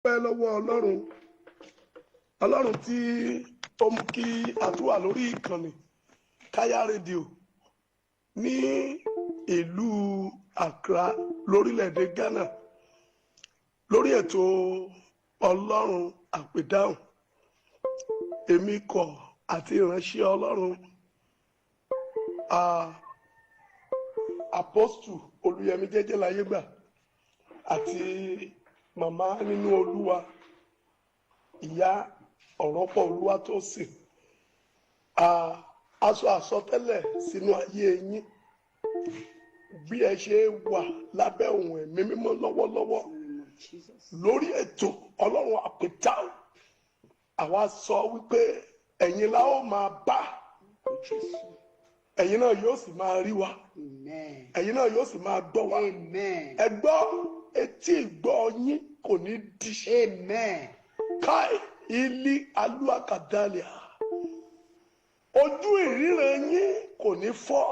Dúpẹ́ lọ́wọ́ Ọlọ́run, Ọlọ́run tí ó mú kí a tún wà lórí ìkànnì Káyá Rédíò ní ìlú Accra, lórílẹ̀‐èdè Ghana, lórí ètò Ọlọ́run Àpèdáhùn. Èmi kọ̀ àti ìránṣẹ́ Ọlọ́run, Apostle Olúyẹmí Jẹ́jẹ́láyégbà, àti màmá nínú Olúwa, Ìyá Ọ̀rọ̀pọ̀ Olúwatósìn, aṣọ àsọtẹ́lẹ̀ sínú ayé yín bí ẹ ṣe wà lábẹ́ ohùn Ẹ̀mí Mímọ́ lọ́wọ́lọ́wọ́ lórí ètò Ọlọ́run Àpèdáhùn. Àwa sọ wípé ẹ̀yin la ó máa bá, ẹ̀yin náà yóò sì máa rí wa, ẹ̀yin náà yóò sì máa gbọ́ wa. Ẹ gbọ́, etí ìgbọ́ yín kò ní di. Káì ilí alúàkàdálíà, ojú ìríran yín kò ní fọ́.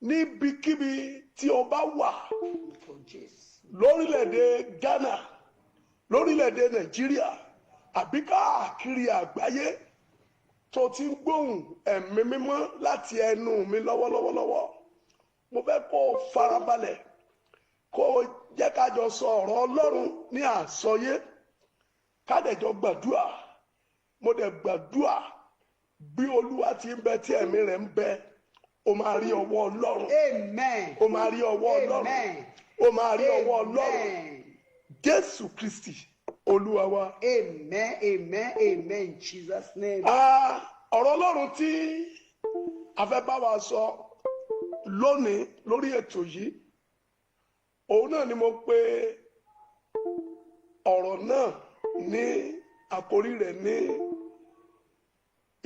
Níbikíbi tí o bá wà lórílẹ̀‐èdè Ghana, lórílẹ̀‐èdè Nàìjíríà, àbí káàkiri àgbáyé tó ti ń gbóhùn Ẹ̀mí Mímọ́ láti ẹnu mi lọ́wọ́lọ́wọ́lọ́wọ́, mo fẹ́ kó o farabalẹ̀, kó o jẹ́ ká jọ sọ ọ̀rọ̀ Ọlọ́run ní àsọyé, ká dẹ̀ jọ gbàdúrà. Mo dẹ̀ gbàdúrà, bí Olúwa ti ń bẹ tí ẹ̀mí rẹ̀ ń bẹ, o máa rí ọwọ́ Ọlọ́run. Amen. O máa rí ọwọ́ Ọlọ́run. Amen. O máa rí ọwọ́ Ọlọ́run. Amen. Jésù Kristi Olúwa wa. Amen. Amen. Amen. In Jesus' name. Ah, ọ̀rọ̀ Ọlọ́run tí a fẹ́ bá wa sọ lónìí lórí ètò yìí, òun náà ni mo pe ọ̀rọ̀ náà ní àkórí rẹ̀ ní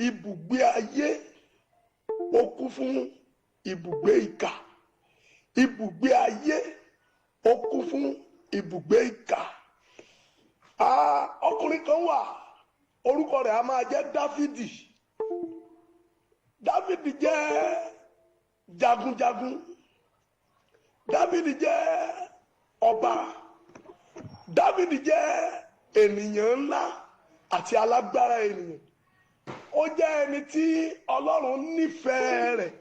"Ibùgbé ayé ó kún fún ibùgbé ìkà". Ibùgbé ayé ó kún fún ibùgbé ìkà. Ah, ọkùnrin kan wà, orúkọ rẹ̀ a máa jẹ́ Dáfídì. Dáfídì jẹ́ jagunjagun, Dáfídì jẹ́ ọba, Dáfídì jẹ́ ènìyàn ńlá àti alágbára ènìyàn. Ó jẹ́ ẹni tí Ọlọ́run nífẹ̀ẹ́ rẹ̀.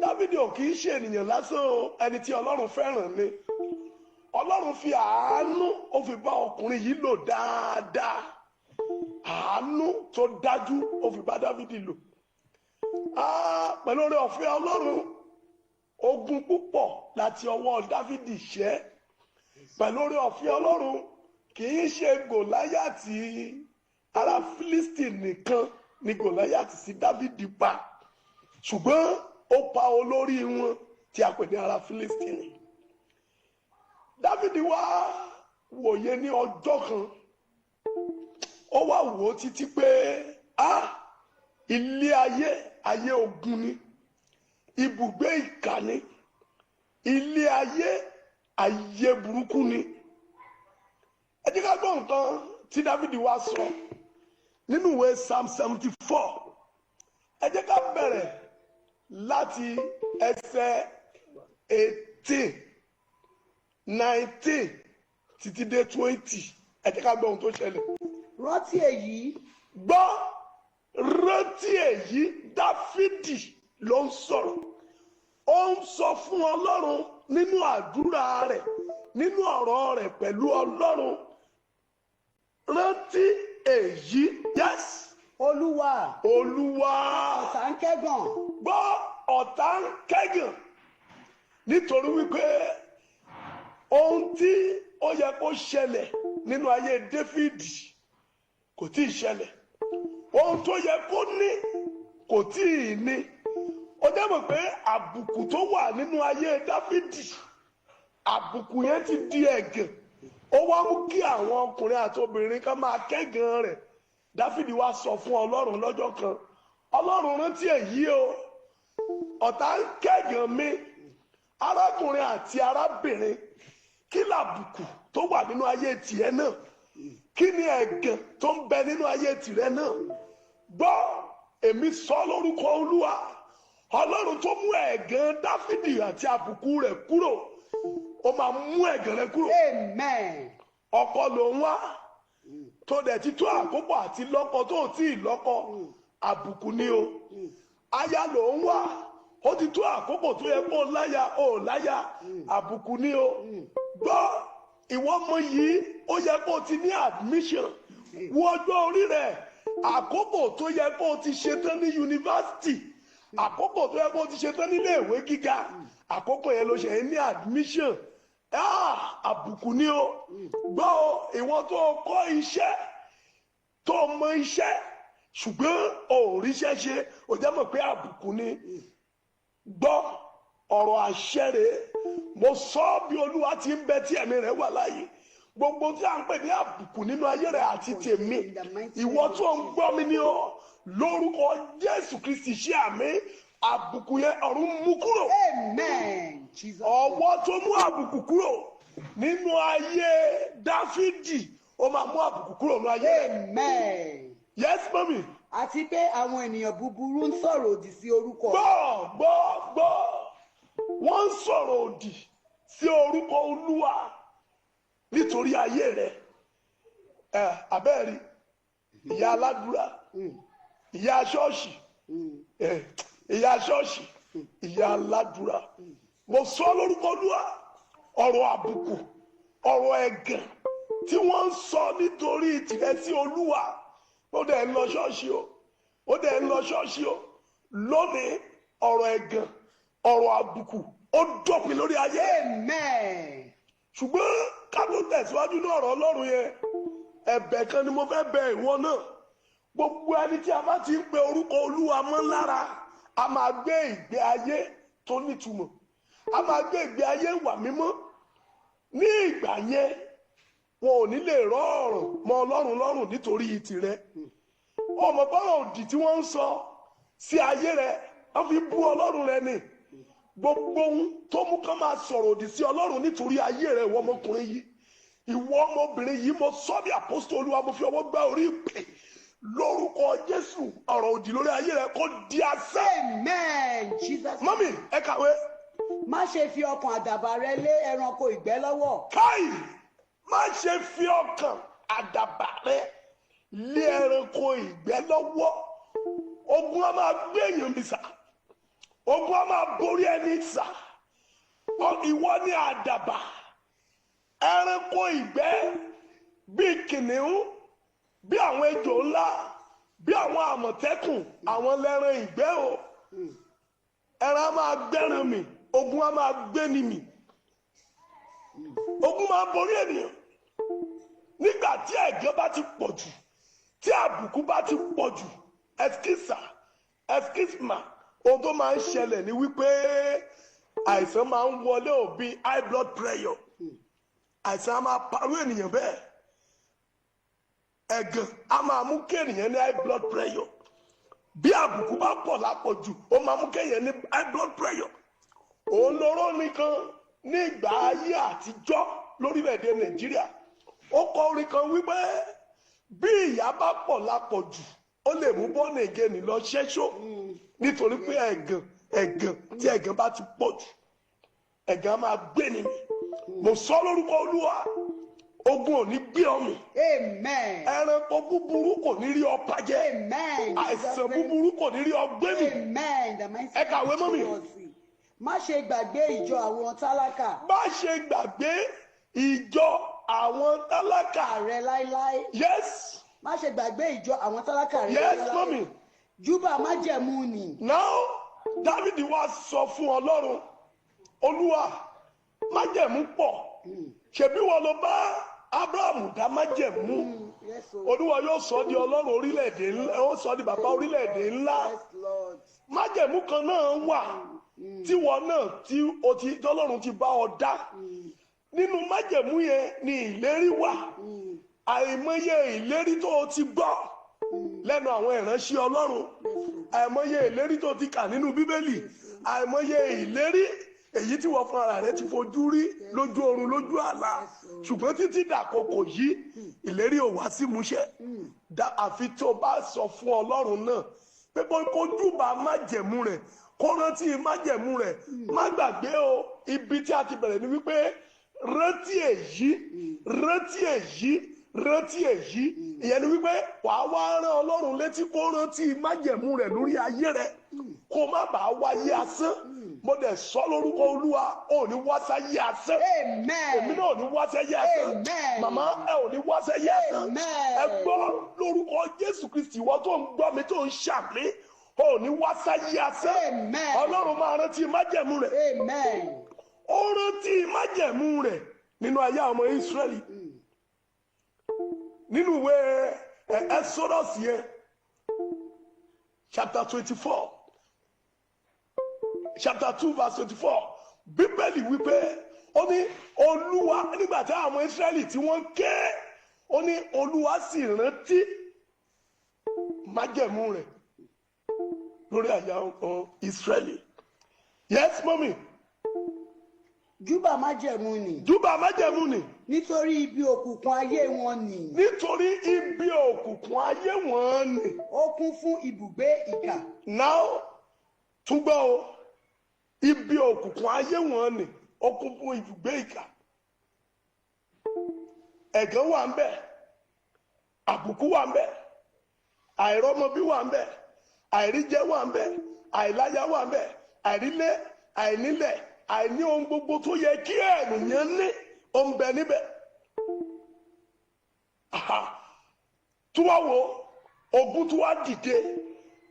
Dáfídì ò kì í ṣe ènìyàn lásán o, ẹni tí Ọlọ́run fẹ́ràn ni. Ọlọ́run fi àánú, ó fi bá ọkùnrin yìí lò dáadáa. Àánú tó dájú, ó fi bá Dáfídì lò. Ah, pẹ̀lú oore ọ̀fẹ́ Ọlọ́run, ogun púpọ̀ láti ọwọ́ Dáfídì ṣẹ́. Pẹ̀lú oore ọ̀fẹ́ Ọlọ́run, kì í ṣe Gòláyàtì ará Fílístì nìkan ni Gòláyàtì sí Dáfídì pa, ṣùgbọ́n ó pa olórí wọn tí a pè ní ará Fílístì. Dáfídì wá wòye ní ọjọ́ kan, ó wá wò ó títí pé a ilé ayé, ayé ogun ni, ibùgbé ìkà ni, ilé ayé, ayé burúkú ni. Ẹ jẹ́ ká gbọ́ nǹkan tí Dáfídì wá sọ nínú ìwé Psalm 74. Ẹ jẹ́ ká bẹ̀rẹ̀ láti ẹsẹ̀ 18, 19 títí dé 20. Ẹ jẹ́ ká gbọ́ ohun tó ṣẹlẹ̀. Rántí èyí. Gbọ́, rántí èyí. Dáfídì ló ń sọ̀rọ̀. Ó ń sọ fún Ọlọ́run nínú àdúrà rẹ̀, nínú ọ̀rọ̀ rẹ̀ pẹ̀lú Ọlọ́run. Rántí èyí, yes. Olúwa. Olúwa. Ọ̀tá ń kẹ́gàn. Gbọ́, ọ̀tá ń kẹ́gàn nítorí wípé ohun tí ó yẹ kó ṣẹlẹ̀ nínú ayé Dáfídì kò tí ì ṣẹlẹ̀. Ohun tó yẹ kó ní kò tí ì ní. Ó jẹ́ mọ̀ pé àbùkù tó wà nínú ayé Dáfídì, àbùkù yẹn ti di ẹ̀gàn. Ó wá mú kí àwọn ọkùnrin àti obìnrin kan máa kẹ́gàn rẹ̀. Dáfídì wá sọ fún Ọlọ́run lọ́jọ́ kan: "Ọlọ́run, rántí èyí o, ọ̀tá ń kẹ́gàn mi." Arákùnrin àti arábìnrin, kí làbùkù tó wà nínú ayé tìẹ náà? Kí ni ẹ̀gàn tó ń bẹ nínú ayé tìrẹ náà? Gbọ́, èmi sọ lórúkọ Olúwa Ọlọ́run tó mú ẹ̀gàn Dáfídì àti àbùkù rẹ̀ kúrò, ó máa mú ẹ̀gàn rẹ̀ kúrò. Amen. Ọkọ ló ń wá tó dẹ̀ ti tó àkókò àti lọ́kọ tó tí ì lọ́kọ, àbùkù ni o. Aya ló ń wá, ó ti tó àkókò tó yẹ kó láya, ó láya, àbùkù ni o. Gbọ́, ìwọ ọmọ yìí, ó yẹ kó ti ní admission. Wo ọjọ́ orí rẹ̀, àkókò tó yẹ kó ti ṣetán ní yunifásitì, àkókò tó yẹ kó ti ṣetán nílé ìwé gíga, àkókò yẹn ló ṣe ní admission. Ah, àbùkù ni o. Gbọ́ o, ìwọ tó kọ́ iṣẹ́, tó mọ iṣẹ́, ṣùgbọ́n ò ríṣẹ́ ṣe, ò jẹ́ mọ̀ pé àbùkù ni. Gbọ́ ọ̀rọ̀ àṣẹ rẹ̀, mo sọ ọ́, bí Olúwa ti ń bẹ tí ẹ̀mí rẹ̀ wà láàyè, gbogbo tí a ń pè ní àbùkù nínú ayé rẹ̀ àti tèmi, ìwọ tó ń gbọ́ mi ní o, lórúkọ Jésù Kristi, ṣé àmì, àbùkù yẹn, ọ̀run mú kúrò. Amen. Jesus. Ọwọ́ tó mú àbùkù kúrò nínú ayé Dáfídì, ó máa mú àbùkù kúrò nínú ayé rẹ̀. Amen. Yes, mummy. Àti pé àwọn ènìyàn búburú ń sọ̀rọ̀ òdì sí orúkọ. Gbọ́, gbọ́, gbọ́, wọ́n ń sọ̀rọ̀ òdì sí orúkọ Olúwa nítorí ayé rẹ̀. Ẹ abẹ́rẹ́ ìyá aládùúrà, ìyá ṣọ́ọ̀ṣì, ẹ, ìyá ṣọ́ọ̀ṣì, ìyá aládùúrà, mo sọ lórúkọ Olúwa, ọ̀rọ̀ àbùkù, ọ̀rọ̀ ẹ̀gàn tí wọ́n ń sọ nítorí tìrẹ sí Olúwa, ó dẹ̀ ń lọ ṣọ́ọ̀ṣì o, ó dẹ̀ ń lọ ṣọ́ọ̀ṣì o, lónìí, ọ̀rọ̀ ẹ̀gàn, ọ̀rọ̀ àbùkù, ó dópin lórí ayé. Amen. Ṣùgbọ́n ká tó tẹ̀síwájú ní ọ̀rọ̀ Ọlọ́run yẹn, ẹ̀bẹ̀ kan ni mo fẹ́ bẹ̀ ìwọ náà. Gbogbo ẹni tí a bá ti ń pe orúkọ Olúwa mọ́ lára, a máa gbé ìgbé ayé tó nítumọ̀, a máa gbé ìgbé ayé ìwà mímọ́. Ní ìgbà yẹn, wọn ò ní lè rọ ọ̀rọ̀ mọ́ Ọlọ́run lọ́rùn nítorí tirẹ̀. Ọmọ bọ́rọ̀ òdì tí wọ́n ń sọ sí ayé rẹ, wọ́n fi bú Ọlọ́run rẹ ni. Gbogbo ohun tó mú kán máa sọ̀rọ̀ òdì sí Ọlọ́run nítorí ayé rẹ, ìwọ ọmọkùnrin yìí, ìwọ ọmọbìnrin yìí, mo sọ bí àpọ́sítélì Olúwa, mo fi ọwọ́ gbá orí ìpè, lórúkọ Jésù, ọ̀rọ̀ òdì lórí ayé rẹ kó di asán. Amen. Jesus. Mummy, ẹ kàwé. Má ṣe fi ọkàn àdàbà rẹ lé ẹranko ìgbẹ́ lọ́wọ́. Káì, má ṣe fi ọkàn àdàbà rẹ lé ẹranko ìgbẹ́ lọ́wọ́. Ogun á máa gbé èèyàn mi sà, ogun á máa borí ẹni sà. Ìwọ ní àdàbà, ẹranko ìgbẹ́ bíi kìnìún, bí àwọn ejò ńlá, bí àwọn àmọ̀tẹ́kùn, àwọn lẹ́ran ìgbẹ́ o. Ẹran á máa gbẹ́ran mì, ogun á máa gbéni mì, ogun máa borí ènìyàn. Nígbà tí ẹ̀gàn bá ti pọ̀ jù, tí àbùkù bá ti pọ̀ jù, excuse sir, excuse ma, ohun tó máa ń ṣẹlẹ̀ ni wípé àìsàn máa ń wọlé òbí, high blood pressure, àìsàn á máa parú ènìyàn bẹ́ẹ̀. Ẹ̀gàn á máa mú kí ènìyàn ní high blood pressure. Bí àbùkù bá pọ̀ lápọ̀jù, ó máa mú kéèyàn ní high blood pressure. Òun lóró nìkan ní ìgbà ayé àtijọ́ lórílẹ̀‐èdè Nàìjíríà, ó kọ orin kan wípé bí ìyà bá pọ̀ lápọ̀jù, ó lè mú born again lọ ṣẹ́ṣó, nítorí pé ẹ̀gàn, ẹ̀gàn, tí ẹ̀gàn bá ti pọ̀ jù, ẹ̀gàn á máa gbé ni mì. Mo sọ lórúkọ Olúwa, ogun ò ní gbé ọ mì. Amen. Ẹranko búburú kò ní rí ọ pajẹ. Amen. Àìsàn búburú kò ní rí ọ gbé mì. Amen. The mighty Ẹ kàwé, mummy. Má ṣe gbàgbé ìjọ àwọn tálákà. Má ṣe gbàgbé ìjọ àwọn tálákà rẹ láéláé. Yes. Má ṣe gbàgbé ìjọ àwọn tálákà rẹ Yes. láéláé. Mummy. Júbà májẹ̀mú nì. Now, David wá sọ fún Ọlọ́run, Olúwa, májẹ̀mú pọ̀, ṣebí wọn ló bá Abraham dá májẹ̀mú. Yes, o. Olúwa yóò sọ di Ọlọ́run orílẹ̀-èdè ńlá, ó sọ di bàbá orílẹ̀-èdè ńlá. Yes, Lord. Májẹ̀mú kan náà wà tí wọn náà tí o ti tọ́lọ́run ti bá ọ dá. Nínú májẹ̀mú yẹn ni ìlérí wà. Àìmọye ìlérí tó o ti gbọ́ lẹ́nu àwọn ìránṣẹ́ Ọlọ́run, àìmọye ìlérí tó o ti kà nínú Bíbélì, àìmọye ìlérí èyí tí wọ́n fún ara rẹ ti fojú rí lójú oorun, lójú àlá, ṣùgbọ́n títí dàkókò yìí, ìlérí ò wá sí múṣẹ. Àfi tó bá sọ fún Ọlọ́run náà pé kó júbà májẹ̀mú rẹ̀, kó rántí májẹ̀mú rẹ̀. Má gbàgbé o, ibi tí a ti bẹ̀rẹ̀ ni wípé Rántí èyí, rántí èyí, rántí èyí. Ìyẹn ni wípé wàá wá rán Ọlọ́run létí kó rántí májẹ̀mú rẹ̀ lórí ayé rẹ̀, kó má bàa wáyé asán. Mo dẹ̀ sọ lórúkọ Olúwa, ò ní wá sáyé asán. Amen. Èmi náà ò ní wá sáyé asán. Amen. Màmá ẹ ò ní wá sáyé asán. Amen. Ẹ gbọ́, lórúkọ Jésù Kristi, ìwọ tó ń gbọ́ mi, tó ń ṣàmì, ò ní wá sáyé asán. Amen. Ọlọ́run máa rántí májẹ̀mú rẹ̀. Amen. Ó rántí májẹ̀mú rẹ̀ nínú ayé àwọn ọmọ Ísírẹ́lì. Nínú ìwé Exodus yẹn, chapter 24, chapter 2 verse 24, Bíbélì wípé, ó ní Olúwa, nígbà tí àwọn Ísírẹ́lì tí wọ́n ké, ó ní Olúwa sì rántí májẹ̀mú rẹ̀ lórí àyà ọmọ Ísírẹ́lì. Yes, mummy. Júbà májẹ̀mú nì. Júbà májẹ̀mú ni. Nítorí ibi òkùnkùn ayé wọn nì. Nítorí ibi òkùnkùn ayé wọn ni. Ó kún fún ibùgbé ìkà. Now, tún gbọ́ o, ibi òkùnkùn ayé wọn ni, ó kún fún ibùgbé ìkà. Ẹ̀gàn wà ń bẹ̀, àbùkù wà ń bẹ̀, àìrọ́mọbí wà ń bẹ̀, àìríjẹ wà ń bẹ̀, àìláyà wà ń bẹ̀, àìrílé, àìnílẹ̀, àìní ohun gbogbo tó yẹ kí ènìyàn ní, ó ń bẹ níbẹ̀. Aha. Tí wàá wo ogun tí wàá dìde,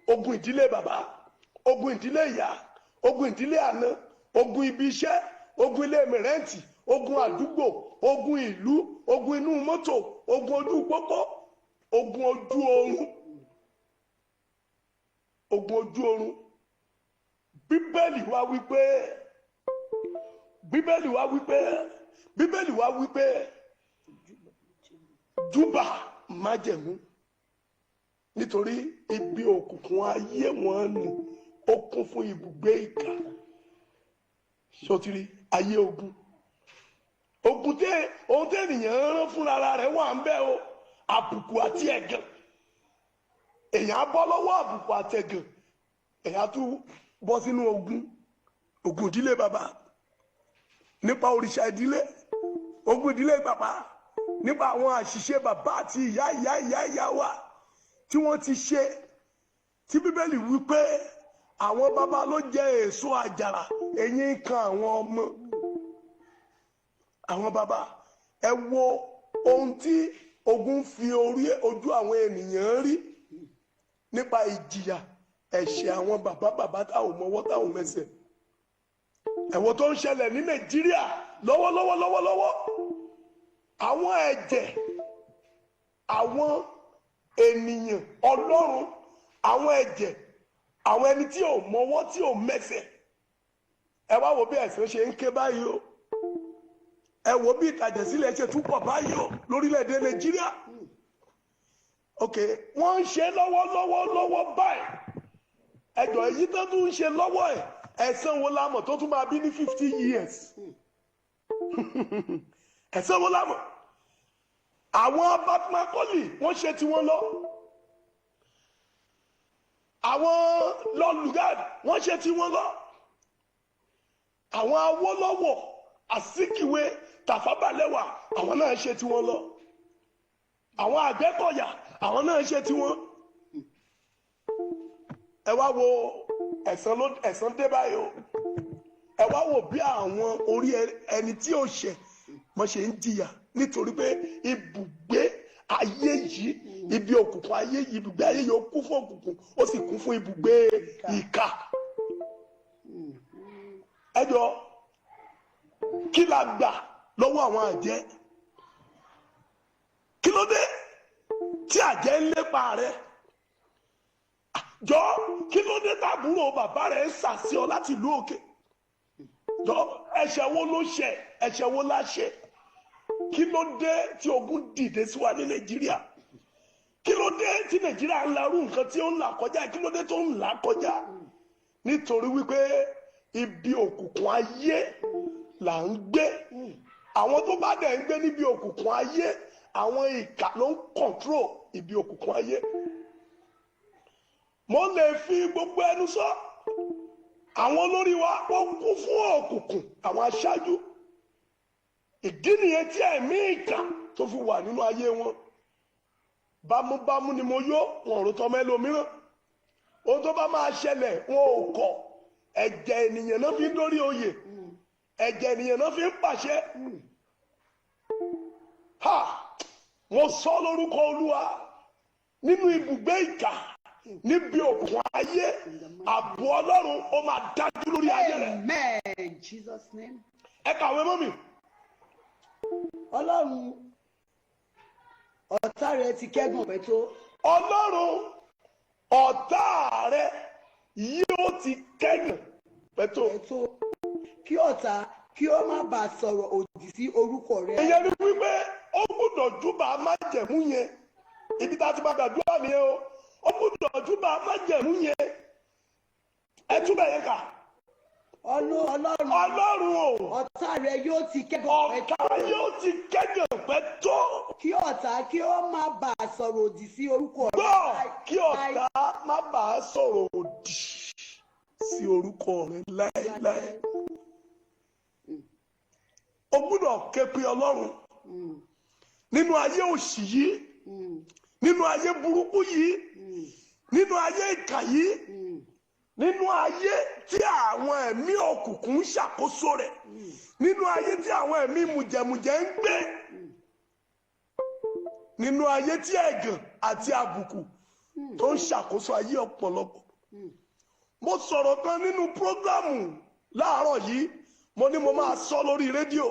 ogun ìdílé bàbá, ogun ìdílé ìyá, ogun ìdílé àná, ogun ibi iṣẹ́, ogun ilé mìrẹ́ǹtì, ogun àdúgbò, ogun ìlú, ogun inú mọ́tò, ogun ojú pópó, ogun ojú oorun, ogun ojú oorun. Bíbélì wá wípé, Bíbélì wá wípé, Bíbélì wá wípé, júbà májẹ̀mú nítorí ibi òkùnkùn ayé wọn ni, ó kún fún ibùgbé ìkà. Sotiri ayé ogun, ogun tẹ ohun tẹ ènìyàn ń rán fúnra rẹ̀ wà ń bẹ o. Àbùkù àti ẹ̀gàn, èèyàn á bọ́ lọ́wọ́ àbùkù àti ẹ̀gàn, èèyàn á tún bọ́ sínú ogun, ogun ìdílé bàbá nípa òrìṣà ìdílé, ogun ìdílé bàbá nípa àwọn àṣìṣe bàbá àti ìyá ìyá ìyá ìyá wa tí wọ́n ti ṣe, tí Bíbélì wí pé àwọn bàbá ló jẹ èso àjàrà, eyín kan àwọn ọmọ àwọn bàbá. Ẹ wo ohun tí ogun fi orí ojú àwọn ènìyàn rí nípa ìjìyà ẹ̀ṣẹ̀ àwọn bàbá bàbá táwọn mọwọ́, táwọn mẹsẹ̀. Ẹ̀wọ̀n tó ń ṣẹlẹ̀ ní Nàìjíríà lọ́wọ́lọ́wọ́ lọ́wọ́lọ́wọ́, àwọn ẹ̀jẹ̀ àwọn ènìyàn Ọlọ́run, àwọn ẹ̀jẹ̀ àwọn ẹni tí ò mọwọ́, tí ò mẹsẹ̀. Ẹ wá wo bí ẹ̀sìn ṣe ń ké báyìí o. Ẹ wo bí ìtàjẹ̀sílẹ̀ ṣe tún pọ̀ báyìí o lórílẹ̀‐èdè Nàìjíríà. Ok, wọ́n ń ṣe lọ́wọ́lọ́wọ́ lọ́wọ́ báyìí. Ẹjọ́ èyí tó tún ń ṣe lọ́wọ́ ẹ̀, ẹ̀san wo la mọ̀ tó tún máa bí ní 50 years? Ẹ̀san wo la mọ̀? Àwọn Abatmakọ́lì, wọ́n ṣe tiwọn lọ. Àwọn Lord Lugard, wọ́n ṣe tiwọn lọ. Àwọn Awólọ́wọ̀, Azikiwe, Tafawa Balewa, àwọn náà ṣe tiwọn lọ. Àwọn Àgbẹ̀kọ̀yà, àwọn náà ṣe tiwọn. Ẹ wá wo ẹ̀san ló ẹ̀san dé báyìí o. Ẹ wá wo bí àwọn orí ẹni tí ò ṣẹ̀ wọ́n ṣe ń jìyà, nítorí pé ibùgbé ayé yìí, ibi òkùnkùn ayé yìí, ibùgbé ayé yìí, ó kún fún òkùnkùn, ó sì kún fún ibùgbé ìkà. Ẹ jọ, kí la gbà lọ́wọ́ àwọn àjẹ́? Kí ló dé tí àjẹ́ ń lépa rẹ? Jọ, kí ló dé tàbúrò bàbá rẹ ń sàsí ọ láti ìlú òkè? Jọ, ẹ̀ṣẹ̀ wo ló ṣẹ̀? Ẹ̀ṣẹ̀ wo la ṣẹ̀? Kí ló dé tí ogun dìde sí wa ní Nàìjíríà? Kí ló dé tí Nàìjíríà ń larú nǹkan tí ó ń là kọjá? Kí ló dé tó ń là kọjá? Nítorí wípé ibi òkùnkùn ayé là ń gbé. Àwọn tó bá dẹ̀ ń gbé níbi òkùnkùn ayé, àwọn ìkà ló ń control ibi òkùnkùn ayé. Mo lè fi gbogbo ẹnu sọ, àwọn olórí wa, wọ́n kún fún òkùnkùn. Àwọn aṣáájú Ìdí nìyẹn tí ẹ̀mí ìkà tó fi wà nínú ayé wọn. Bámúbámú ni mo yó, wọn ò rò tọmọ ẹlòmíràn. Ohun tó bá máa ṣẹlẹ̀, wọn ò kọ̀. Ẹ̀jẹ̀ ènìyàn náà fi ń dórí oyè, ẹ̀jẹ̀ ènìyàn náà fi ń pàṣẹ. Ha! Mo sọ lórúkọ Olúwa, nínú ibùgbé ìkà, níbi òkun ayé, ààbò Ọlọ́run ó máa dájú lórí ayé rẹ. Amen. In Jesus' name. Ẹ kàwé, mummy. Ọlọ́run, ọ̀tá rẹ ti kẹ́gàn pẹ́ tó. Ọlọ́run, ọ̀tá rẹ yóò ti kẹ́gàn pẹ̀tọ́. Pẹ́ tó, kí ọ̀tá kí ó má bàa sọ̀rọ̀ òdì sí orúkọ rẹ. Ìyẹn ni wípé ó gbọ́dọ̀ júbà májẹ̀mú yẹn. Ibi tá a ti máa gbàdúrà nìyẹn o. Ó gbọ́dọ̀ júbà májẹ̀mú yẹn. Ẹ túbẹ̀ yẹn kà. Ọlọ́run, Ọlọ́run o, ọ̀tá rẹ yóò ti kẹ́gàn pẹ́ ọ̀tá tó. Yóò ti kẹ́gàn pẹ̀tọ́. Kí ọ̀tá kí ó má bàa sọ̀rọ̀ òdì sí orúkọ rẹ. Gbọ́, kí ọ̀tá má bàa sọ̀rọ̀ òdì sí orúkọ rẹ láéláé. O gbọ́dọ̀ ké pe Ọlọ́run nínú ayé òṣì yìí, nínú ayé burúkú yìí, nínú ayé ìkà yìí, nínú ayé tí àwọn ẹ̀mí òkùnkùn ń ṣàkóso rẹ̀, nínú ayé tí àwọn ẹ̀mí mùjẹ̀mùjẹ̀ ń gbé, nínú ayé tí ẹ̀gàn àti àbùkù tó ń ṣàkóso ayé ọ̀pọ̀lọpọ̀. Mo sọ̀rọ̀ kan nínú program láàárọ̀ yìí. Mo ní mo máa sọ lórí rédíò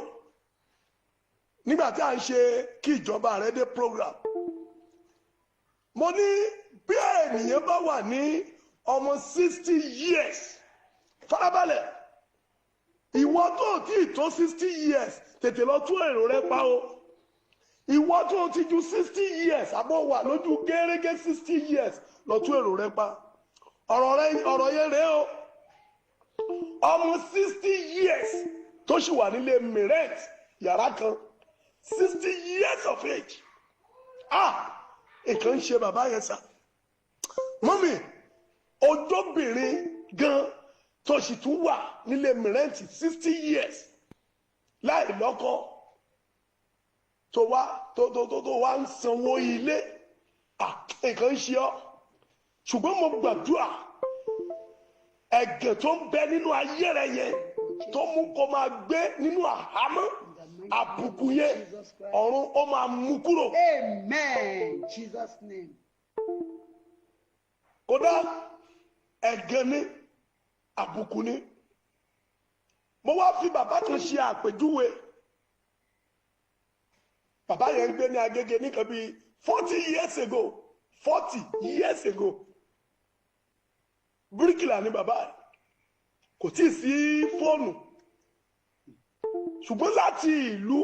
nígbà tí à ń ṣe Kí Ìjọba Rẹ Dé program. Mo ní bí ènìyàn bá wà ní ọmọ 60 years, farabalẹ̀, ìwọ tó o tí tó 60 years, tètè lọ tún èrò rẹ pa o. Ìwọ tó o ti ju 60 years, àbọ̀ wà lójú gẹ́rẹ́gẹ́ 60 years, lọ tún èrò rẹ pa. Ọ̀rọ̀ rẹ, ọ̀rọ̀ yẹn rèé o. Ọmọ 60 years tó sì wà nílé mìíràn, yàrá kan, 60 years of age, ah, nǹkan ń ṣe bàbá yẹn sà. Mummy, ojóbìnrin gan tó sì tún wà nílé mìíràn, 60 years, láì lọ́kọ, tó wá tó wá ń sanwó ilé, ah, nǹkan ń ṣe ọ́. Ṣùgbọ́n mo gbàdúrà, ẹ̀gàn tó ń bẹ nínú ayé rẹ yẹn tó mú kó máa gbé nínú àhámọ́ àbùkù yẹn, ọ̀run ó máa mú kúrò. Amen. Jesus' name. Kódà ẹ̀gàn ni, àbùkù ni. Mo wá fi bàbá kan ṣe àpèjúwe. Bàbá yẹn ń gbé ní Agége nìkan bíi 40 years ago, 40 years ago. Bíríkìlà ni bàbá yẹn. Kò tí ì sí fóònù, ṣùgbọ́n láti ìlú,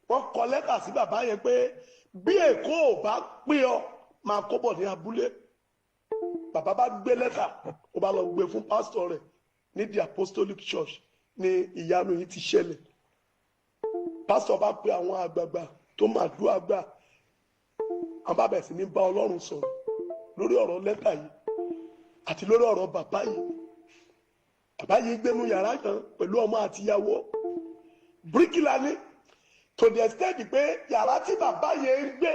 wọ́n kọ lẹ́tà sí bàbá yẹn pé bí Èkó ò bá pé ọ, máa kó bọ̀ ní abúlé. Bàbá bá gbé lẹ́tà, ó bá lọ gbé fún pásítọ̀ rẹ̀ ní the Apostolic Church ní ìyanu yìí ti ṣẹlẹ̀. Pásítọ̀ bá pe àwọn àgbààgbà tó máa dúró àgbà, àwọn bá bẹ̀rẹ̀ sí ní bá Ọlọ́run sọ̀rọ̀ lórí ọ̀rọ̀ lẹ́tà yìí àti lórí ọ̀rọ̀ bàbá yìí. Bàbá yìí gbénu yàrá kan pẹ̀lú ọmọ àtìyàwó. Bíríkìlà ni, to the extent pé yàrá tí bàbá yẹn ń gbé,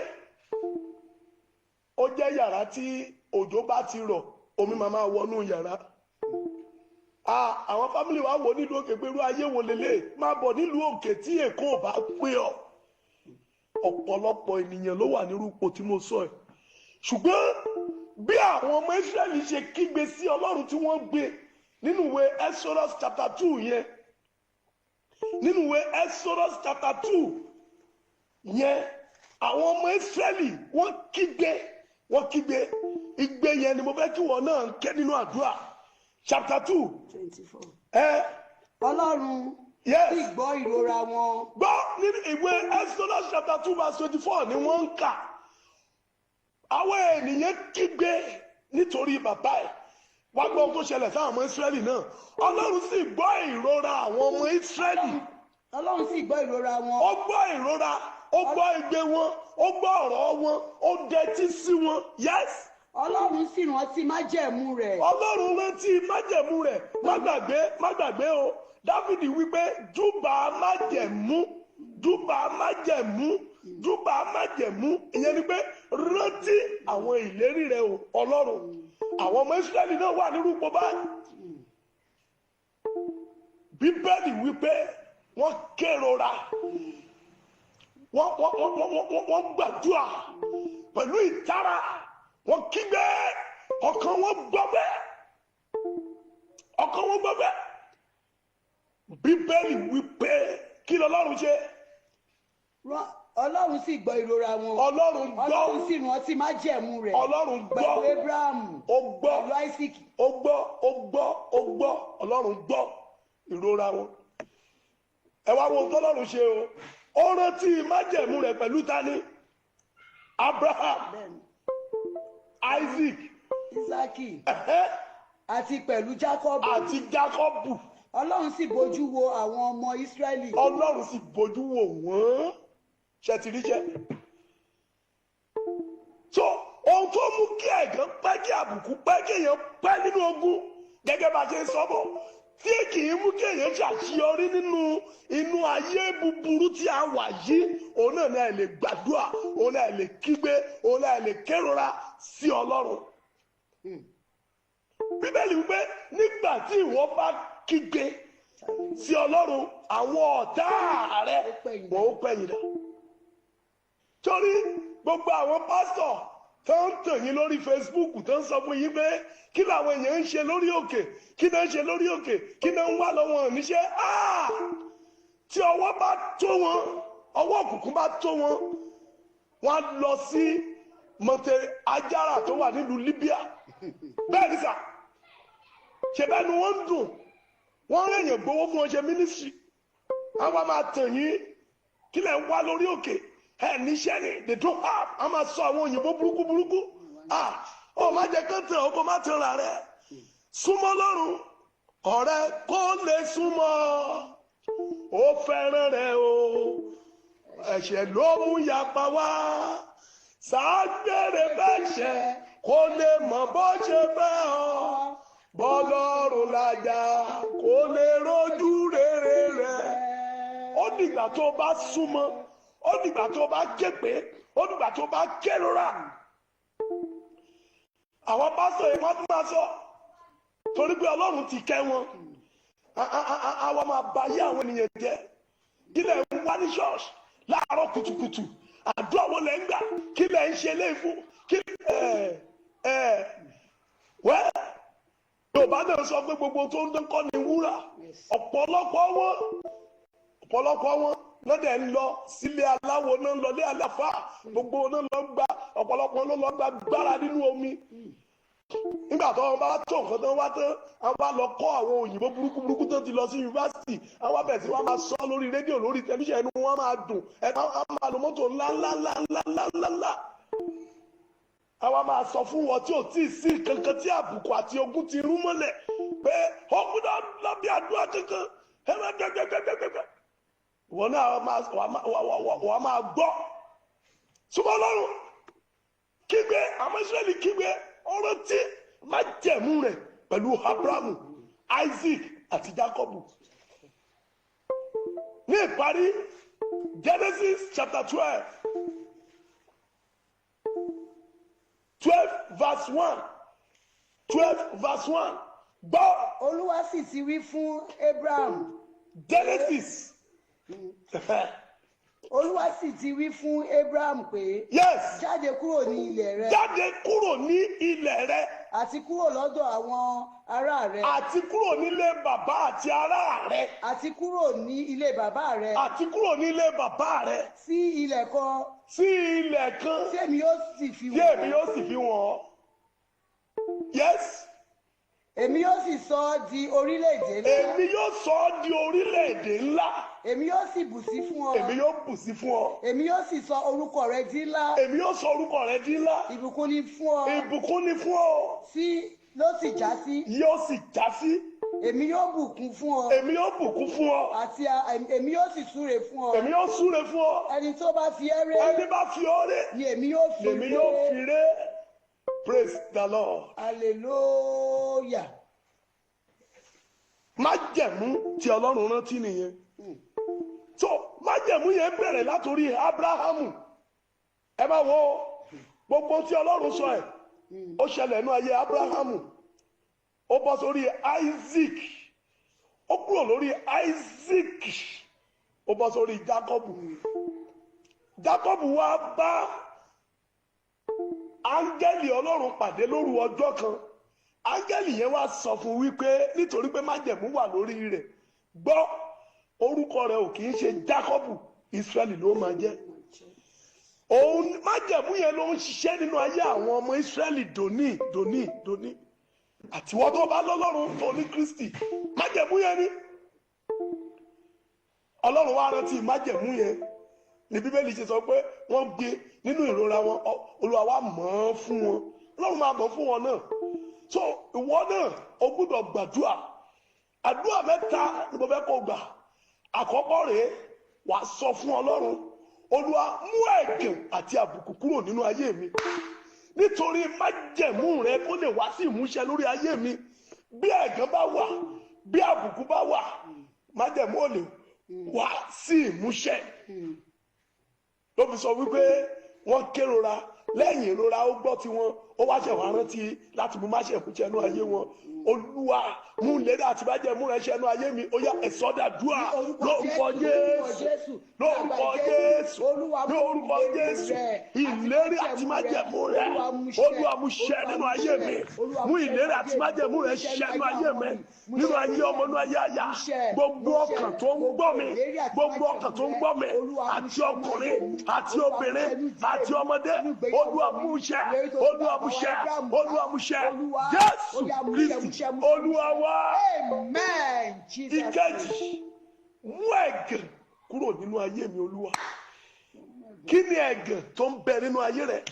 ó jẹ́ yàrá tí òjò bá ti rọ̀, omi máa máa wọnú yàrá. Àwọn family wa wò nílùú òkè pé irú ayé wo lélẹ̀, máa bọ̀ nílùú òkè tí Èkó ò bá pé ọ. Ọ̀pọ̀lọpọ̀ ènìyàn ló wà nírú ipò tí mo sọ ẹ̀. Ṣùgbọ́n bí àwọn ọmọ Ísírẹ́lì ṣe kígbe sí Ọlọ́run tí wọ́n gbé nínú ìwé Exodus chapter 2 yẹn, nínú ìwé Exodus chapter 2 yẹn, àwọn ọmọ Ísírẹ́lì wọ́n kígbe, wọ́n kígbe. Igbe yẹn ni mo fẹ́ kí wọ́n náà ké nínú àdúrà. Chapter 2. 24. Ẹ. Ọlọ́run sì gbọ́ ìrora wọn. Gbọ́, nínú ìwé Exodus chapter 2 verse 24 ni wọ́n ń kà. Àwọn ènìyàn kígbe nítorí bàbá ẹ̀. Wá gbọ́ ohun tó ṣẹlẹ̀ sáwọn ọmọ Ísírẹ́lì náà. Ọlọ́run sì gbọ́ ìrora àwọn ọmọ Ísírẹ́lì. Ọlọ́run sì gbọ́ ìrora wọn. Ó gbọ́ ìrora, ó gbọ́ igbe wọn, ó gbọ́ ọ̀rọ̀ wọn, ó dẹtí sí wọn. Yes. Ọlọ́run sì rántí májẹ̀mú rẹ̀. Ọlọ́run rántí májẹ̀mú rẹ̀. Má gbàgbé, má gbàgbé o, Dáfídì wípé júbà májẹ̀mú. Júbà májẹ̀mú, júbà májẹ̀mú. Ìyẹn ni pé rántí àwọn ìlérí rẹ o Ọlọ́run. Àwọn ọmọ Ísírẹ́lì náà wà nírú ipò báyìí. Bíbélì wípé wọ́n kérora, wọ́n gbàdúrà pẹ̀lú ìtara, wọ́n kígbe, ọkàn wọn gbọgbẹ́, ọkàn wọn gbọgbẹ́. Bíbélì wípé kí lọ́lọ́run ṣe? Ọlọ́run sì gbọ́ ìrora wọn. Ọlọ́run gbọ́. Ọlọ́run sì rántí májẹ̀mú rẹ̀ Ọlọ́run gbọ́. pẹ̀lú Abrahamu, Ó gbọ́. pẹ̀lú Isaac. Ó gbọ́, ó gbọ́, ó gbọ́. Ọlọ́run gbọ́ ìrora wọn. Ẹ wá wo ohun tọ́lọ́run ṣe o. Ó rántí májẹ̀mú rẹ̀ pẹ̀lú tani? Abraham, Bẹ́ẹ̀ni. Isaac, Isaki ẹ̀hẹ́, àti pẹ̀lú Jacob. Àti Jákọ́bù. Ọlọ́run sì bójú wo àwọn ọmọ Ísírẹ́lì. Ọlọ́run sì bójú wò wọ́n. Ṣe ti ríṣẹ́? So ohun tó mú kí ẹ̀gàn pẹ́, kí àbùkù pẹ́, kí èèyàn pẹ́ nínú ogun, gẹ́gẹ́ bá a ṣe ń sọ bọ̀, tí kì í mú kí èèyàn ṣàṣeyọrí nínú inú ayé búburú tí a wà yìí, òun náà ní àìlè gbàdúrà, òun náà àìlè kígbe, òun náà àìlè kérora sí Ọlọ́run. Bíbélì wípé nígbà tí ìwọ bá kígbe sí Ọlọ́run, àwọn ọ̀tá rẹ wọ́n ó pẹ̀yìn dà. Torí gbogbo àwọn pásítọ̀ tó ń tàn yín lórí Facebook, tó ń sọ fún yín pé kí làwọn èèyàn ń ṣe lórí òkè, kí náà ń ṣe lórí òkè, kí náà ń wá lọ́wọ́ níṣẹ́, tí ọwọ́ bá tó wọn, ọwọ́ òkùnkùn bá tó wọn, wọ́n á lọ sí mọ̀tẹ́ ajára tó wà nílùú Libya. Bẹ́ẹ̀ ni sà, ṣe bẹ́ẹ̀ ni wọ́n ń dùn, wọ́n ń rèèyàn gbowó fún wọn ṣe ministry. Àwa máa tàn yín, kí lẹ̀ ń wá lórí òkè? Ẹ̀ níṣẹ́ ni, they don't have. A máa sọ àwọn òyìnbó burúkú burúkú. Ah, ó má jẹ́ kán tàn ọ́, kó má tàn ra rẹ̀. Súnmọ́ Ọlọ́run, ọ̀rẹ́, kó lè súnmọ́. Ó fẹ́ràn rẹ̀ o, ẹ̀ṣẹ̀ ló mú yapa wá. Ságbére bẹ́ṣẹ̀, kó lè mọ̀ bó ṣe fẹ́ ọ. Bọ́lọ́run làjà, kó lè rojú rere rẹ̀. Ó dìgbà tó o bá súnmọ́, ó dìgbà tó o bá képe, ó dìgbà tó o bá kérora. Àwọn pásítọ̀ yìí, wọ́n tún máa sọ torí pé Ọlọ́run ti kẹ́ wọn, àwọn máa ba ayé àwọn ènìyàn jẹ́. Kí lẹ̀ ń wá ní ṣọ́ọ̀ṣì láàárọ̀ kùtùkùtù? Àdúrà wo lẹ̀ ń gbà? Kí lẹ̀ ń ṣe léyìí fún? Kí ẹ ẹ wẹ́, Yorùbá náà sọ pé gbogbo tó ń dán kọ́ ni wúrà. Ọ̀pọ̀lọpọ̀ wọn lọ́dẹ̀ ń lọ sílé aláwo náà, ń lọ lé aláfa, gbogbo náà lọ gba, ọ̀pọ̀lọpọ̀ ló lọ gba gbára nínú omi. Nígbà tó wọn bá tó nǹkan tó wá tán, àwọn bá lọ kọ́ àwọn òyìnbó burúkú burúkú tó ti lọ sí yunifásitì, àwọn abẹ̀ tí wọ́n máa sọ lórí rédíò, lórí tẹlifíṣàn, ẹnu wọn máa dùn, ẹ á máa lo mọ́tò ńlá ńlá ńlá ńlá ńlá ńlá ńlá. Àwa máa sọ fún wọn tí ò tí ì sí kankan, tí àbùkù àti ogun ti rú mọ́lẹ̀, pé ó gbọ́dọ̀ lọ bí àdúrà kankan ẹ máa gbẹgbẹgbẹgbẹgbẹ. Ìwọ náà wàá máa gbọ́. Súnmọ́ Ọlọ́run, kígbe. Àwọn Ísírẹ́lì kígbe, ọ̀rọ̀ tí májẹ̀mú rẹ̀ pẹ̀lú Abrahamu, Isaac àti Jacobu. Ní ìparí, Genesis chapter 12, 12 verse 1, 12 verse 1, gbọ́. Olúwa sì ti wí fún Abraham. Genesis. Olúwa sì ti wí fún Abraham pé, jáde kúrò ní ilẹ̀ rẹ, Jáde kúrò ní ilẹ̀ rẹ, àti kúrò lọ́dọ̀ àwọn ará rẹ, àti kúrò nílé bàbá àti ará rẹ, àti kúrò ní ilé bàbá rẹ, àti kúrò nílé bàbá rẹ, sí ilẹ̀ kan, sí ilẹ̀ kan, tí èmi yóò sì fi tí wọ̀n èmi ọ́. yóò sì fi wọ̀n ọ́. Yes. Èmi yóò sì sọ ọ́ di orílẹ̀-èdè ńlá. Èmi yóò sọ ọ́ di orílẹ̀-èdè ńlá. Èmi yóò sì bù sí fún ọ. Èmi yóò bù sí fún ọ. Èmi yóò sì sọ orúkọ rẹ di ńlá. Èmi yóò sọ orúkọ rẹ di ńlá. Ìbùkún ni fún ọ. Ìbùkún ni fún ọ. Sí ló sì já sí. Yóò sì já sí. Èmi yóò bùkún fún ọ. Èmi yóò bùkún fún ọ. Àti èmi yóò sì súre fún ọ. Èmi yóò súre fún ọ. Ẹni tó bá fi ẹ́ ré, Ẹni bá fi ọ́ ré, ni èmi yóò fi lèmi yóò fi ré. Praise the Lord. Hallelujah. Májẹ̀mú tí Ọlọ́run rántí nìyẹn. So májẹ̀mú. Májẹ̀mú yẹn bẹ̀rẹ̀ látòrí Abrahamu. Ẹ máa wo gbogbo tí Ọlọ́run sọ ẹ̀, ó ṣẹlẹ̀ nínú ayé Abrahamu, ó bọ́ sórí Isaac, ó kúrò lórí Isaac, ó bọ́ sórí Jacob. Jacob wá bá áńgẹ́lì Ọlọ́run pàdé lóru ọjọ́ kan. Áńgẹ́lì yẹn wá sọ fún wípé nítorí pé májẹ̀mú wà lórí rẹ̀, gbọ́, orúkọ rẹ̀ ò kì í ṣe Jacob, Israẹli ló máa jẹ́. Òun májẹ̀mú yẹn ló ń ṣiṣẹ́ nínú ayé àwọn ọmọ Israẹli dòní dòní dòní. Àtiwọ́ tó bá lọ́lọ́run tó ní Kristi, májẹ̀mú yẹn ni Ọlọ́run wá rántí. Májẹ̀mú yẹn ní Bíbélì ṣe sọ pé wọ́n gbé nínú ìrora wọn, Olúwa wá mọ̀ ọ́n fún wọn. Ọlọ́run máa mọ̀ ọ́n fún wọn náà. So ìwọ náà, o gbúdọ̀ gbàdúrà. Àdúrà mẹ́ta ni mo fẹ́ kó gbà. Àkọ́kọ́ rèé: wàá sọ fún Ọlọ́run, "Olúwa, mú ẹ̀gàn àti àbùkù kúrò nínú ayé mi, nítorí májẹ̀mú rẹ kó lè wá sí ìmúṣẹ lórí ayé mi." Bí ẹ̀gàn bá wà, bí àbùkù bá wà, májẹ̀mú ò lè wá sí ìmúṣẹ. Ló fi sọ wípé wọ́n kérora, lẹ́yìn ìrora ó gbọ́ tiwọn, ó wá ṣẹ̀ wá rántí láti mú májẹ̀mú ṣẹ nínú ayé wọn. Olúwa, mú ìlérí àti májẹ̀mú rẹ ṣẹ nínú ayé mi. Ó yá, ẹ sọ́ dàdúrà lórúkọ Jésù, lórúkọ Jésù, lórúkọ Jésù. Ìlérí àti májẹ̀mú rẹ, Olúwa, mú ṣẹ nínú ayé mi. Mú ìlérí àti májẹ̀mú rẹ ṣẹ nínú ayé mi, nínú ayé ọmọ, nínú ayé àyà, gbogbo ọkàn tó ń gbọ́ mi, gbogbo ọkàn tó ń gbọ́ mi, àti ọkùnrin àti obìnrin àti ọmọdé. Olúwa, mú ṣẹ. Olúwa, mú ṣẹ. Olúwa, mú ṣẹ. Jésù Kristi Olúwa wa. Amen. Jesus. Ìkejì, mú ẹ̀gàn kúrò nínú ayé mi, Olúwa. Kí ni ẹ̀gàn tó ń bẹ nínú ayé rẹ?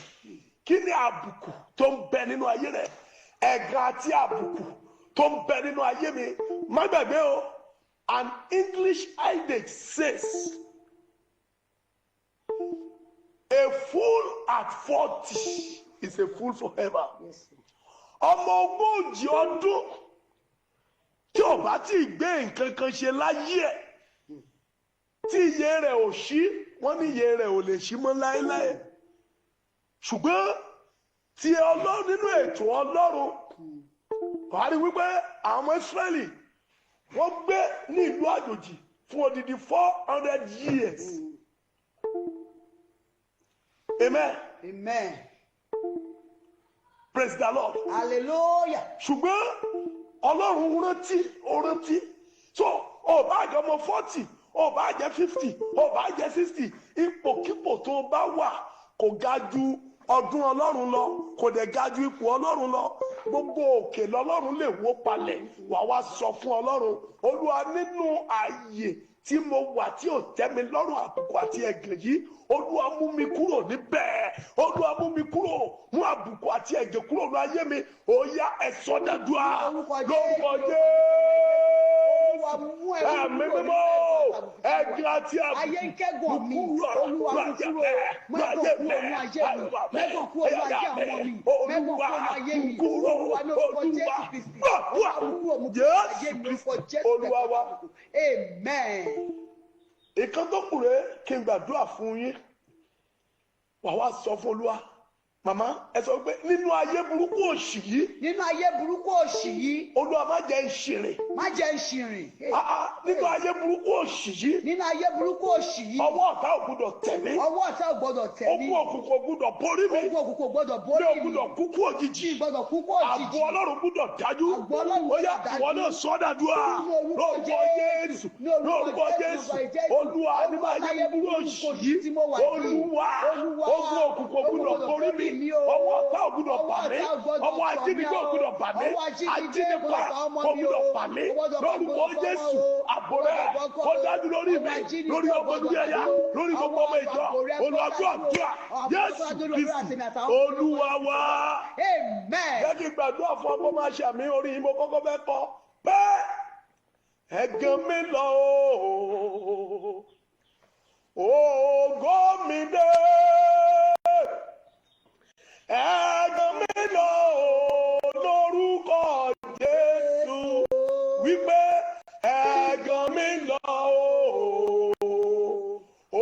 Kí ni àbùkù tó ń bẹ nínú ayé rẹ? Ẹ̀gàn àti àbùkù tó ń bẹ nínú ayé mi. Má gbàgbé o, an English adage says, "A fool at 40 is a fool forever." Yes, sir. Ọmọ 40 ọdún tí ò bá tí ì gbé nǹkan kan ṣe láyé ẹ̀, tí iye rẹ̀ ò ṣí, wọ́n ní iye rẹ̀ ò lè ṣí mọ́ láéláé. Ṣùgbọ́n tí Ọlọ́run, nínú ètò Ọlọ́run, wàá rí wípé àwọn ọmọ Ísírẹ́lì, wọ́n gbé ní ìlú àjòjì fún odidi 400 years. Amen. Amen. Praise the Lord. Hallelujah. Ṣùgbọ́n Ọlọ́run rántí, ó rántí. So ó bá jẹ́ ọmọ 40, ó bá jẹ́ 50, ó bá jẹ́ 60, ipòkípò tó bá wà kò ga ju ọdún Ọlọ́run lọ, kò dẹ̀ ga ju ipò Ọlọ́run lọ. Gbogbo òkè lọ́lọ́run lè wó palẹ̀. Wà wá sọ fún Ọlọ́run, "Olúwa, nínú ààyè tí mo wà tí ò tẹ́ mi lọ́rùn, àbùkù àti ẹ̀gàn yìí, Olúwa, mú mi kúrò níbẹ̀. Olúwa, mú mi kúrò, mú àbùkù àti ẹ̀gàn kúrò ní ayé mi." Ó yá, ẹ sọ́ dàdúrà Lórúkọ lórúkọ Jésù. Jésù. Olúwa, mú ẹrú Ẹ̀mí kúrò mímọ́, nínú ẹ̀gàn àti àbùkù Ayé ń kẹ́gàn mi. kúrò Olúwa, mú kúrò. Mú ẹ̀gàn kúrò ní ayé mi. Mẹ́gàn kúrò ní ayé àwọn ọmọ mi. Mẹ́gàn kúrò ní ayé mi. Kúrò. Olúwa, ní orúkọ Olúwa, Jésù Kristi. gbàdúrà. Olúwa, mú kúrò, mú kúrò ní ayé Jésù mi, lórúkọ Kristi Jésù. Olúwa wa. Amen. Ìkan tó kù rèé kí n gbàdúrà fún yín. Wà wá sọ fún Olúwa. Màmá, ẹ sọ pé, "Nínú ayé burúkú òṣì yìí, Nínú ayé burúkú òṣì yìí, Olúwa, má jẹ́ n ṣìrìn." má jẹ́ ń ṣìrìn. Ah, ah, nínú ayé burúkú òṣì yìí, Nínú ayé burúkú òṣì yìí, ọwọ́ ọ̀tá ò gbúdọ̀ tẹ̀ mí. ọwọ́ ọ̀tá ò gbọ́dọ̀ tẹ̀ mí. Ogun òkùnkùn ò gbúdọ̀ borí mi. Ogun òkùnkùn ò gbọ́dọ̀ Mi borí ò mi. gbúdọ̀ kúkú òjijì. Mi gbọ́dọ̀ kúkú Ààbò òjijì. Ọlọ́run gbúdọ̀ dájú. Ààbò Ọlọ́run Ó yá, gbúdọ̀ dájú. ìwọ náà sọ dàdúrà Ní orúkọ lórúkọ Jésù, Ní orúkọ lórúkọ Jésù, Jésù. Olúwa, nínú ayé burúkú òṣì yìí, tí mo wà yìí, Olúwa, Olúwa, ogun òkùnkùn ò gbúdọ̀ ogun borí mi. mi o. Ọwọ́ ọ̀tá ò gbúdọ̀ Ọwọ́ bà mí. ọ̀tá ò gbọ́dọ̀ Ọwọ́ bà mí ajínigbé ò o. gbúdọ̀ bà mí. Ọwọ́ ajínigbé Ajínigbà gbọ́dọ̀ bà ọmọ kò mi gbúdọ̀ o. bà mí Kò gbọ́dọ̀ bà lórúkọ gbogbo ọmọ Jésù. o. Ààbò rẹ Kò gbọ́dọ̀ kó dájú lórí ọwọ́ mi, ajínigbé lórí ò ọmọ, gbọ́dọ̀ lórí ẹ̀yà, bà mí o. lórí gbogbo Ọwọ́ ọmọ ìjọ. ààbò rẹ kó Olúwa, dájú o. àdúrà. Ààbò Jésù tó dájú lórí Kristi àtẹ̀mí àtàwọn Olúwa wa. Amen. Jẹ́ kí n gbàdúrà fún ọkọ máa ṣàmì orí yìí. Mo kọ́kọ́ fẹ́ kọ pé ẹ̀gàn mi lọ o, ògo mi dé. Ẹ̀gàn mi lọ o lórúkọ Jésù, wípé ẹ̀gàn mi lọ o,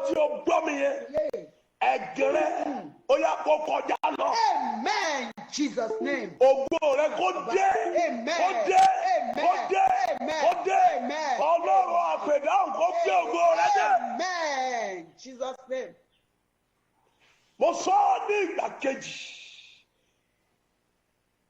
tí o gbọ́ mi yẹn, ẹ̀gàn rẹ ó yá kó kọjá lọ. Amen. Jesus' name. Ògo rẹ kó dé. Amen. Kó dé. Amen. Kó dé. Amen. Kó dé. Amen. Ọlọ́run àpèdáhùn kó gbé ògo rẹ dé. Amen. Jesus' name. Mo sọ ọ́ ní ìgbà kejì,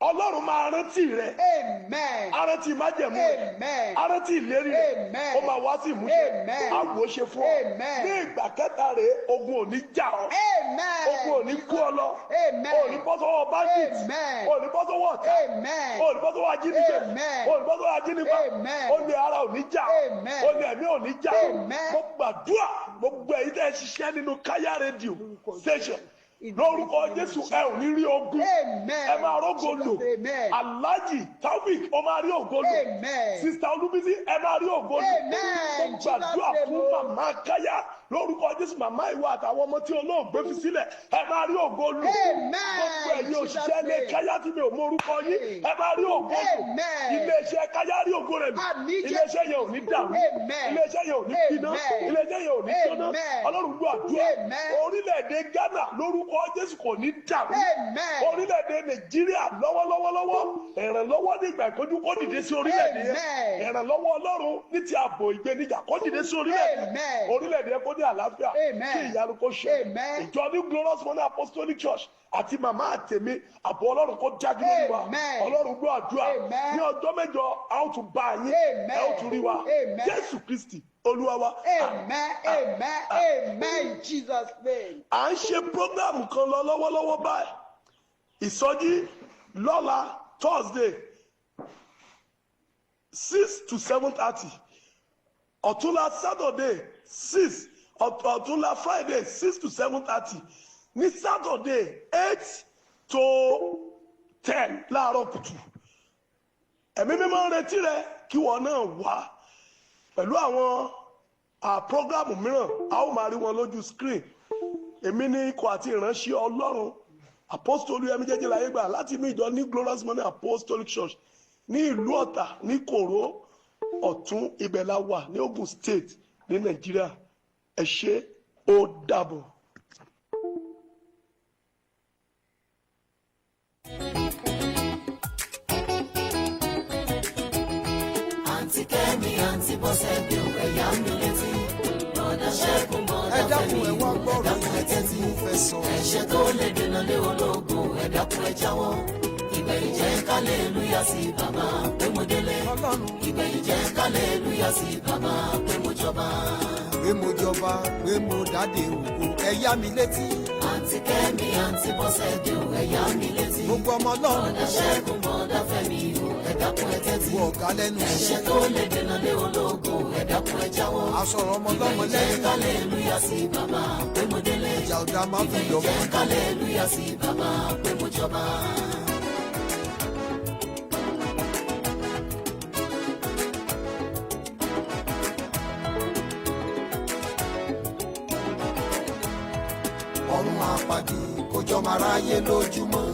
Ọlọ́run máa rántí rẹ. Amen. Arántí májẹ̀mú rẹ. Amen. Arántí ìlérí rẹ. Amen. Ó máa wá sí ìmúṣẹ. Amen. Àwò ṣe fún ọ. Amen. Ní ìgbà kẹta rèé, ogun ò ní jà ọ́. Amen. Ogun ò ní kú ọ lọ. Amen. Ò ní bọ́ sọ́wọ́ bandit. Amen. Ò ní bọ́ sọ́wọ́ ọ̀tá. Amen. Ò ní bọ́ sọ́wọ́ ajínigbé. Amen. Ò ní bọ́ sọ́wọ́ ajínigbá. Amen. Ó ní ara ò ní jà ọ́. Amen. Ó ní ẹ̀mí ò ní jà ọ́. Amen. Mo gbàdúrà, gbogbo ẹ̀yin tẹ́ ẹ ṣiṣẹ́ nínú Káyá rédíò station, lórúkọ Jésù, ẹ ò ní rí ogun. Amen. Ẹ máa rógo lò. Amen. Alhaji Taofik, ó máa rí ògo lò. Amen. Sister Olúbísí, ẹ máa rí ògo lò. Amen. Mo gbàdúrà fún màmá Káyá, lórúkọ Jésù, màmá ìwọ àtàwọn ọmọ tí olóògbé fi sílẹ̀, ẹ máa rí ògo lò. Amen. Gbogbo ẹ̀yin òṣìṣẹ́ ilé Káyá tí mi ò mọ orúkọ yín, ẹ máa rí ògo lò. Amen. Iléeṣẹ́ Káyá rí ògo rẹ̀ lò. Àmín. Iléeṣẹ́ yẹn ò ní dàrú. Amen. Iléeṣẹ́ yẹn ò ní gbiná. Amen. Iléeṣẹ́ yẹn ò ní jóná. Amen. Ọlọ́run gbọ́ àdúrà. Amen. Orílẹ̀-èdè Ghana, lórúkọ Jésù, kò ní dàrú. Amen. Orílẹ̀-èdè Nàìjíríà lọ́wọ́lọ́wọ́lọ́wọ́, ìrànlọ́wọ́ nígbà ìkọjú kó dìde sí orílẹ̀-èdè yẹn. Amen. Ìrànlọ́wọ́ Ọlọ́run ní ti ààbò ìgbéníjà kó dìde sí orílẹ̀-èdè. Amen. Orílẹ̀-èdè yẹn kó ní àlàáfíà. Amen. Kí ìyanu kó ṣe. Amen. Ìjọ ní Glorious Morning Apostolic Church àti màmá àtẹ̀mí, àbọ̀ Ọlọ́run kó jáde lórí wa. Amen. Ọlọ́run gbọ́ àdúrà. Amen. Ní ọjọ́ 8, a ó tún bá yín. Amen. Ẹ ó tún rí wa. Amen. Jésù Kristi Olúwa wa. Amen. Amen. Amen. In Jesus' name. À ń ṣe program kan lọ lọ́wọ́lọ́wọ́ báyìí, ìsọjí lọ́la Thursday, 6 to 7:30, ọ̀túnla Saturday 6, ọ̀túnla Friday, 6 to 7:30, ní Saturday, 8 to 10 láàárọ̀ kùtù. Ẹ̀mí Mímọ́ ń retí rẹ kí wọ́n náà wá pẹ̀lú àwọn program mìíràn. A ó máa rí wọn lójú screen. Èmi ní ikọ̀ àti ìránṣẹ́ Ọlọ́run, Apostle Olúyẹmí Jẹ́jẹ́ Láyé Gbà, láti inú ìjọ ní Glorious Morning Apostolic Church ní ìlú Ọ̀tà ní Kòró Ọ̀tún. Ibẹ̀ la wà ní Ogun State ní Nàìjíríà. Ẹ ṣé, ó dàbọ̀. Àǹtí Kẹ́mi, àǹtí Bọ́sẹ̀ bí ò ẹ̀yà mi létí. Bọ̀dá Ṣẹ́gun, Ẹ bọ̀dá dákun, Fẹ́mi, ẹ wá gbọ́rọ̀ ẹ̀dákun ẹ ilé tí tẹ́tí. mo fẹ́ sọ. Ẹ̀ṣẹ̀ tó lè dènà lé ológun, ẹ̀dákun ẹ jáwọ́. Ìgbẹ̀yìn jẹ́ kálẹ̀lúyà sí bàbá pé mo délé. Ọlọ́run. Ìgbẹ̀yìn jẹ́ kálẹ̀lúyà sí bàbá pé mo jọba. Pé mo jọba, pé mo dáde ògo, ẹ yá mi létí. Àǹtí Kẹ́mi, àǹtí Bọ́sẹ̀ bí ò ẹ̀yà mi létí. Gbogbo ọmọ Ọlọ́run. Bọ̀dá Ṣẹ́gun, bọ̀dá Fẹ́mi, ẹ̀dákun ẹ tẹ́tí. Wọ ọ̀gá lẹ́nu Ẹ̀ṣẹ̀ iṣẹ́. tó lè dènà lé ológun, ẹ̀dákun ẹ jáwọ́. Asọ̀rọ̀ ọmọ ọlọ́mọ Ìgbẹ̀yìn jẹ́ lẹ́yìn. kálẹ̀lúyà sí bàbá pé mo délé. Ìjà ọ̀dà máa fi Ìgbẹ̀yìn yọ̀mọ́. jẹ́ kálẹ̀lúyà sí bàbá pé mo jọba. Ọ̀run àpàdé kójọ́ máa ráyé lójúmọ́.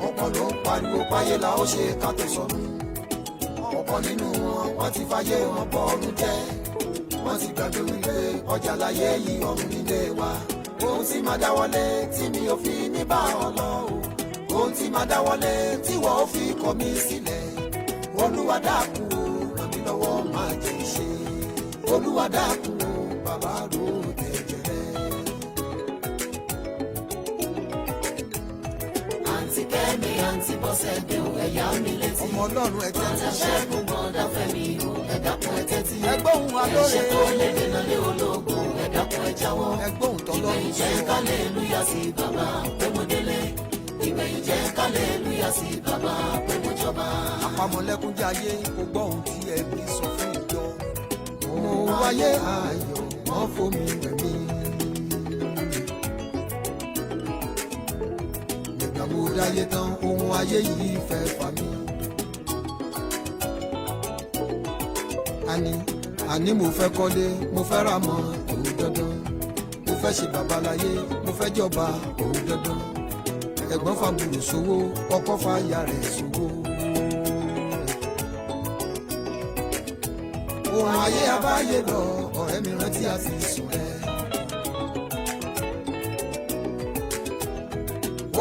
Ọ̀pọ̀ ló ń pariwo páyé la ó ṣe ká tó sọnù. Ọ̀pọ̀ nínú wọn, wọ́n ti fàyè wọn bọ ọ̀run jẹ́. Wọ́n ti gbàgbé wípé ọjà láyé yìí, ọ̀run nílé wa. Ohun tí máa dáwọ́lé tí mi ò fi ní bá ọ lọ o, ohun tí máa dáwọ́lé tí wọ́n ó fi kọ̀ mí sílẹ̀, Olúwa dákun o, ràn mí lọ́wọ́, má jẹ́ ṣe. Olúwa dákun o, bàbá ro ẹ̀jẹ̀ rẹ̀. Àǹtí Kẹ́mi, àǹtí Bọ́sẹ̀ bí ò ẹ̀yà mi létí. Ọmọ Ọlọ́run, ẹ tẹ́tí. Bọ̀dá Ṣẹ́gun, bọ̀dá Fẹ́mi, ẹ dákun ẹ tẹ́tí. Ẹ gbóhùn alóore. Ẹ̀ṣẹ̀ tó lè dènà lé ológun, ẹ dákun ẹ jáwọ́. Ẹ gbóhùn tọ́lọ́run Ìgbẹ̀yìn jẹ́ sọ. kálẹ̀lúyà sí bàbá pé mo délé. Ìgbẹ̀yìn jẹ́ kálẹ̀lúyà sí bàbá pé mo jọba. Àpamọ̀lẹ́kúnjayé kò gbọ́ ohun tí ẹbí sọ fún ìjọ. Mo wáyé ayọ̀, wọ́n fomi rẹ̀ mí. Nígbà mo dáyé tán, ohun ayé yìí fẹ́ fà mí. Àní mo fẹ́ kọ́lé, mo fẹ́ ra mọ́ òun dandan. Mo fẹ́ ṣe babaláyé, mo fẹ́ jọba òun dandan. Ẹ̀gbọ́n fàbùrù sówó, ọkọ fàyà rẹ̀ sówó. Ohun ayé abáyé lọ, ọ̀rẹ́ mi, rántí àti sùn rẹ̀.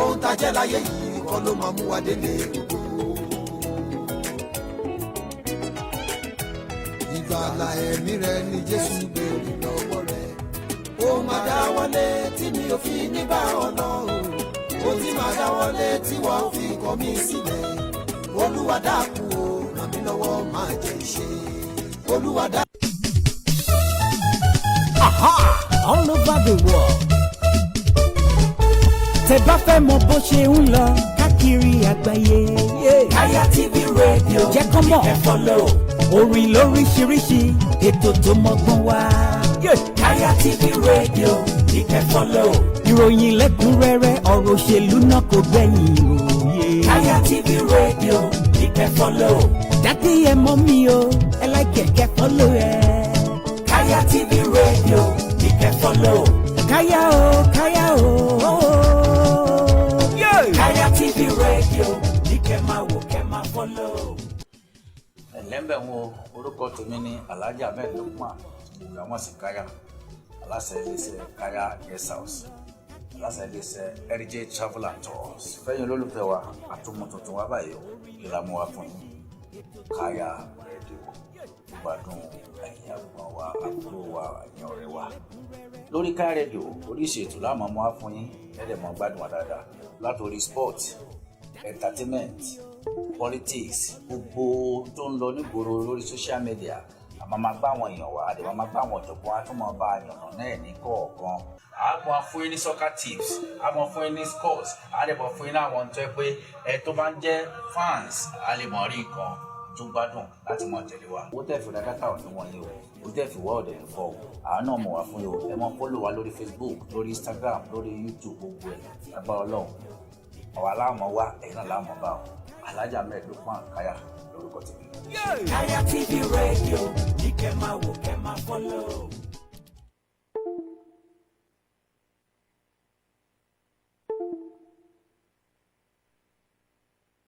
Ohun tá a jẹ́ láyé yìí kọ́ ló máa mú wa délé gbogbo. Ìgbàlà ẹ̀mí rẹ ni Jésù béèrè lọ́wọ́ rẹ. Ó máa dáwọ́lé tí mi ò fi ní bá ọ lọ o. Ó ti máa dáwọ́lé tí wọ́n fi kọ̀ mí sílẹ̀. Olúwa dákun o, ràn mí lọ́wọ́, máa jẹ́ ìṣe. Olúwa dákun. Aha! All over the world. Tẹ́ bá fẹ́ mọ bó ṣe ń lọ káàkiri àgbáyé. Kaya TV Radio. Jẹ́ kán mọ̀. Ẹ follow. Orin lóríṣiríṣi, ètò tó mọ́gbọ́n wá. Kaya TV Radio ní kẹ́ follow. Ìròyìn lẹ́kùnrẹ́rẹ́, ọ̀rọ̀ òṣèlú náà kò gbẹ̀yìn òye. Kaya TV Radio ní kẹ́ follow. Daddy ẹ mọ̀ mi o, ẹ like kẹ́ follow ẹ. Kaya TV Radio ní kẹ́ follow. Káyà o, káyà o. Kaya TV Radio ní kẹ́ máa wò, kẹ́ máa follow. Ẹ̀lẹ́mbẹ̀ ń wo, orúkọ tèmi ní Alhaji Ahmed Lukman ìgbàmọ̀ sí Káyà, aláṣẹ iléeṣẹ́ Káyà Guest House, aláṣẹ iléeṣẹ́ RJ Travel and Tours. Fẹ́yìn olólùfẹ́ wa, àtúmọ̀ tuntun wa báyìí o, kí la mú wa fún yín? Káyà Rédíò, gbádùn ẹ̀yin àgbọ̀n wa, àbúrò wa, ẹ̀yin ọ̀rẹ́ wa lórí Káyà Rédíò. Oríṣi ètò láàmú mú wa fún yín, ẹ̀ẹ́dẹ̀ mọ́ gbádùn wa dáadáa, látòrí sport, entertainment, politics, gbogbo tó ń lọ nígboro lórí social media. Àmọ́ máa gbá àwọn èèyàn wá, àdè máa gbá àwọn ọ̀jọ̀gbọ́n, á tún máa bá àyànnà náà ní kọ̀ọ̀kan. A máa fún yín ní soccer tips, a máa fún yín ní scores, a lè máa fún yín ní àwọn tó yẹ pé ẹ tó bá ń jẹ́ fans, a lè mọ̀ rí nǹkan tó gbádùn láti máa tẹ̀lé wa. Owó tẹ̀ fi ra data ò ní wọ̀nyí o, owó tẹ̀ fi wá ọ̀dẹ̀ ń fọ́ o. Àá náà mọ̀ wá fún yín o. Ẹ máa follow wa lórí Facebook, lórí Instagram, lórí YouTube, gbogbo ẹ̀ lágbára Ọlọ́run. Àwa láàmú wá, ẹ̀yin náà láàmú bá o. Alhaji Ahmed Lukman Káyà lórúkọ tèmi. Kaya TV Radio ní kẹ́ máa wò, kẹ́ máa follow.